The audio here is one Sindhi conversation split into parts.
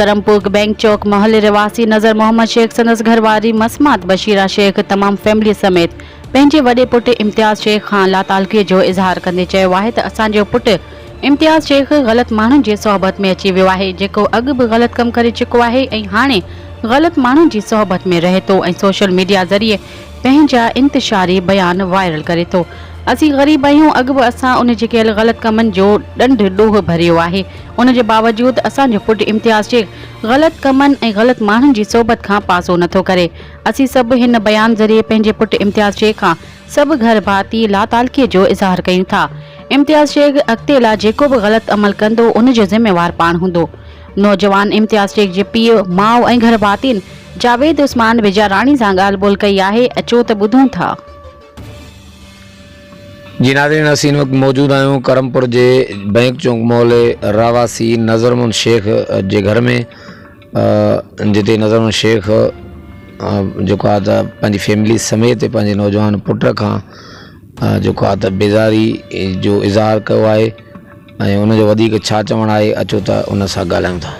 ڪرمپور بئنڪ چوڪ محلي رهواسي نظر محمد شيخ سندس گهرواري مسمات بشيرا شيخ تمام فيملي سميت پنهنجي وڏي پٽ امتياز شيخ کان لاتعلقي جو اظهار ڪندي چيو آهي ته اسان جو پٽ امتياز شيخ غلط ماڻهن جي صحبت ۾ اچي ويو آهي جيڪو اڳ به غلط ڪم ڪري چڪو آهي ۽ هاڻي غلط ماڻهن جي صحبت ۾ رهي ٿو ۽ سوشل ميڊيا ذريعي پنهنجا انتشاري بيان وائرل ڪري ٿو. اسين غريب آهيون اڳ به اسان ان جي ڪيل غلط ڪمن جو ڏنڊ ڏوهه ڀريو آهي ان جي باوجود اسان جو پٽ امتياز شيخ غلط ڪمن ۽ غلط ماڻهن جي صحبت کان پاسو نٿو ڪري اسين سڀ هن بيان ذريعي پنهنجي پٽ امتياز شيخ کان سڀ گهر ڀاتي لاتعلقي جو اظهار ڪيون ٿا امتياز شيخ اڳتي لا جيڪو به غلط عمل ڪندو ان جو ذميوار پاڻ هوندو نوجوان امتياز شيخ جي پيء ماء ۽ گهر ڀاتين جاويد عثمان بجاراڻي سان ڳالهه ٻولهه ڪئي آهي اچو ته ٻڌون ٿا. جي ناظرين اسين هن وقت موجود آهيون ڪرمپور جي بئنڪ چونڪ محلي رهواسي نظر محمد شيخ جي گهر ۾ جتي نظر محمد شيخ جيڪو آهي ته پنهنجي فيملي سميت پنهنجي نوجوان پٽ کان جيڪو آهي ته بيزاري جو اظهار ڪيو آهي ۽ ان جو وڌيڪ ڇا چوڻ آهي اچو ته ان سان ڳالهايون ٿا.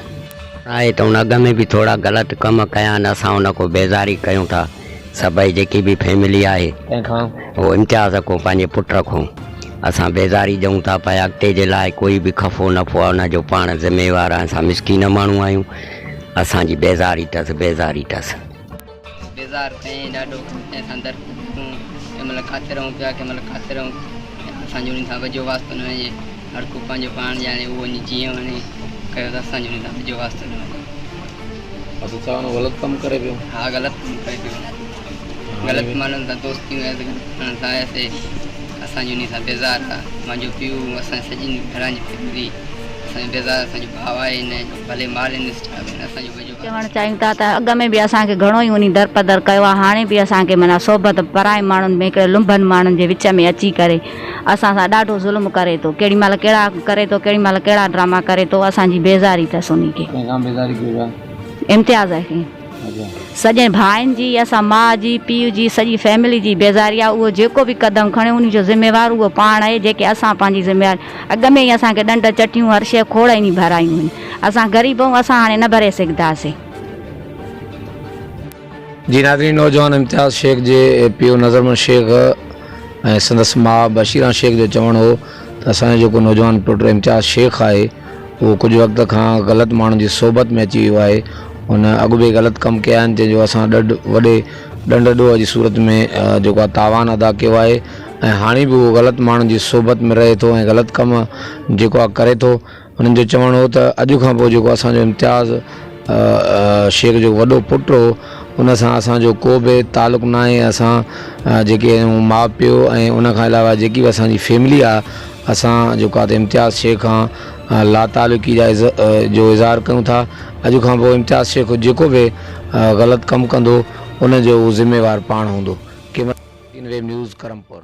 آهي ته ان اڳ ۾ به ٿورا غلط ڪم ڪيا آهن اسان ان کان بيزاري ڪيون ٿا سڀئي جيڪي به فيملي آهي ڪنهن کان؟ هو امتياز کان پنهنجي پٽ کان اسان بيزاري ڏيون ٿا پيا اڳتي جي لاء ڪوئي به خفو نفعو آهي ان جو پاڻ ذميوار آهي اسان مسڪين ماڻهو آهيون اسان جي بيزاري اٿس بيزاري اٿس. بيزار ڪيائين ڏاڍو ڪنهن سان در تون ڪنهن مهل ڪاٿي رهون پيا ڪنهن مهل ڪاٿي رهون اسان جو انهن سان وجهو واسطو نه وڃي هر ڪو پنهنجو پاڻ ڄاڻي اهو وڃي جيئن وڻي ڪيو ته اسان جو انهن سان وجهو واسطو نه وڃي. اڇا ڇا هن غلط ڪم ڪري پيو؟ ها غلط ڪم ڪري پيو غلط ماڻهن سان دوستيون آهي غلط ماڻهن سان آياسي اسان جو انهن سان بيزار آ منهنجو پيء اسان سڄي گهران جي فيملي اسان جو بيزار اسان جو ڀاء آهي هن جو ڀلي مارينس ڇا اسان جو وجهو چوڻ چاهيون ٿا ته اڳ ۾ به اسان کي گهڻو ئي انهي درپدر ڪيو آهي هاڻي به اسان کي معنيٰ صحبت پرائي ماڻهن ۾ هڪڙي لنڀن ماڻهن جي وچ ۾ اچي ڪري اسان سان ڏاڍو ظلم ڪري ٿو ڪهڙي مهل ڪهڙا ڪري ٿو ڪهڙي مهل ڪهڙا ڊراما ڪري ٿو اسان جي بيزاري اٿس انهي کي. ڪنهن کان بيزاري ڪيو پيا؟ امتياز کي. سڄي ڀائن جي اسان ماء جي پيء جي سڄي فيملي جي بيزاري آهي اهو جيڪو به قدم کڻي انهي جو ذميوار اهو پاڻ آهي جيڪي اسان پنهنجي ذميواري اڳ ۾ ئي اسان کي ڏنڊ چٽيون هر شيء کوڙ انهي ڀرايون آهن اسان غريب آهيون اسان هاڻي نه ڀري سگهنداسين. جي ناظرين نوجوان امتياز شيخ جي پيء نظر محمد شيخ ۽ سندس ماء بشيران شيخ جو چوڻ هو ته اسان جو جيڪو نوجوان پٽ امتياز شيخ آهي اهو ڪجهه وقت کان غلط ماڻهن جي صحبت ۾ اچي ويو آهي. هن اڳ به غلط ڪم ڪيا آهن، جنهن جو اسان ڏڍ وڏي ڏنڊ ڏوهه جي صورت ۾ جيڪو آهي تاوان ادا ڪيو آهي ۽ هاڻي به اهو غلط ماڻهن جي صحبت ۾ رهي ٿو ۽ غلط ڪم جيڪو آهي ڪري ٿو. هنن جو چوڻ هو ته اڄ کان پوء جيڪو اسان جو امتياز شيخ جو وڏو پٽ هو ان سان اسان جو ڪو به تعلق ناهي اسان جيڪي آهيون ماء پيء ۽ ان کان علاوه جيڪي به اسان جي فيملي آهي اسان جيڪو آهي ته امتياز شيخ کان لاتعلقي جا جو اظهار ڪيون ٿا اڄ کان پوء امتياز شيخ جيڪو به غلط ڪم ڪندو ان جو هو ذميوار پاڻ هوندو. Camera man web news Karampur.